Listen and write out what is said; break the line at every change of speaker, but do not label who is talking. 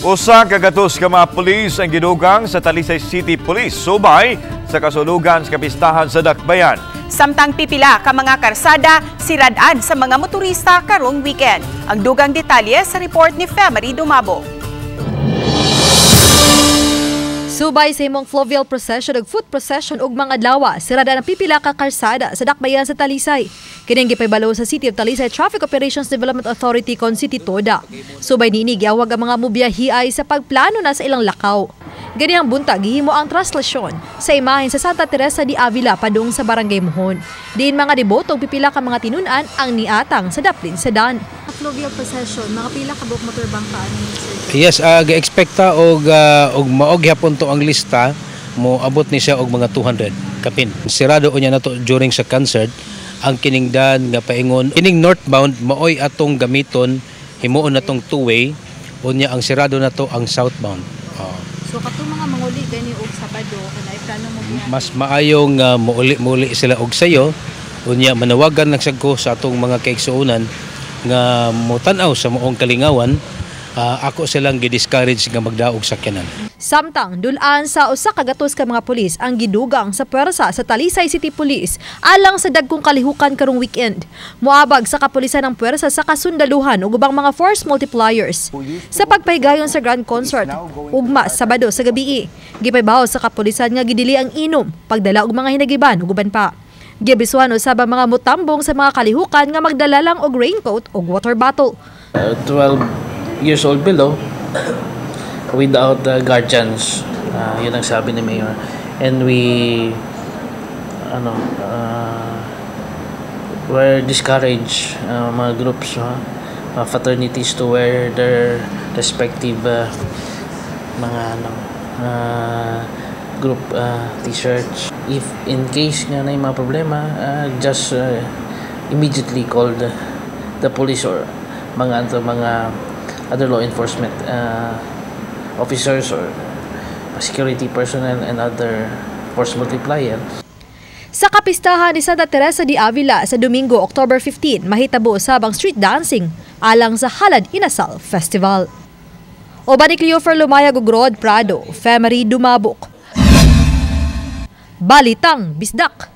100 ka mga pulis ang gidugang sa Talisay City Police subay sa kasulugan sa kapistahan sa Dakbayan.
Samtang pipila ka mga karsada sirad-an sa mga motorista karong weekend. Ang dugang detalye sa report ni Femery Dumabo.
Subay sa imong fluvial procession ug foot procession ug mga adlaw, sirada ang pipila ka karsada sa Dakbayan sa Talisay. Kining gipaybalo sa City of Talisay Traffic Operations Development Authority kon City TODA. Subay niini, giawag ang mga mubiyahiay sa pagplano na sa ilang lakaw. Ganihang buntag, gihimo ang traslasyon sa imahen sa Santa Teresa de Avila padung sa Barangay Muhon. Diin mga deboto ug pipila ka mga tinun-an ang niatang sa daplin sa dan.
Fluvial procession, mga pila ka buok motor bangka ani, sir?
Yes, ga-expecta og mao gyapon to ang lista, mo abot ni siya og mga 200 kapin. Sirado unya nato during sa concert ang kining dan nga paingon kining northbound, maoy atong gamiton, himuon natong two-way, unya ang sirado nato ang southbound. Oh.
So katong mga manguli gani og Sabado, kanay plano mo biyahe?
Mas maayong muuli-muli sila og sayo, unya manawagan lang sad ko sa atong mga kaigsuonan nga motan-aw sa maong kalingawan, ako silang gi-discourage nga magdaog sakyanan.
Samtang dulaan sa 100 ka mga pulis ang gidugang sa puwersa sa Talisay City Police alang sa dagkong kalihukan karong weekend. Moabag sa kapulisan ang puwersa sa kasundaluhan ug ubang mga force multipliers sa pagpahigayon sa Grand Concert ugma Sabado sa gabii. Gipaybawo sa kapulisan nga gidili ang inom, pagdala og mga hinagiban ug uban pa. Giabisuhan usab ang mga mutambong sa mga kalihukan nga magdala lang og raincoat ug water bottle.
12 years old below without the guardians. Yun ang sabi ni Mayor. And we ano were discouraged mga groups, fraternities to wear their respective mga ano group t-shirts. If in case nga na mga problema, just immediately call the police or mga ano, mga other law enforcement officers or security personnel and other force multiplier.
Sa kapistahan ni Santa Teresa de Avila sa Domingo, October 15, mahitabo usab ang street dancing alang sa Halad Inasal Festival. Uban ni Cleofer Lumayag ug Rod Prado, Femery Dumabok. Balitang Bisdak.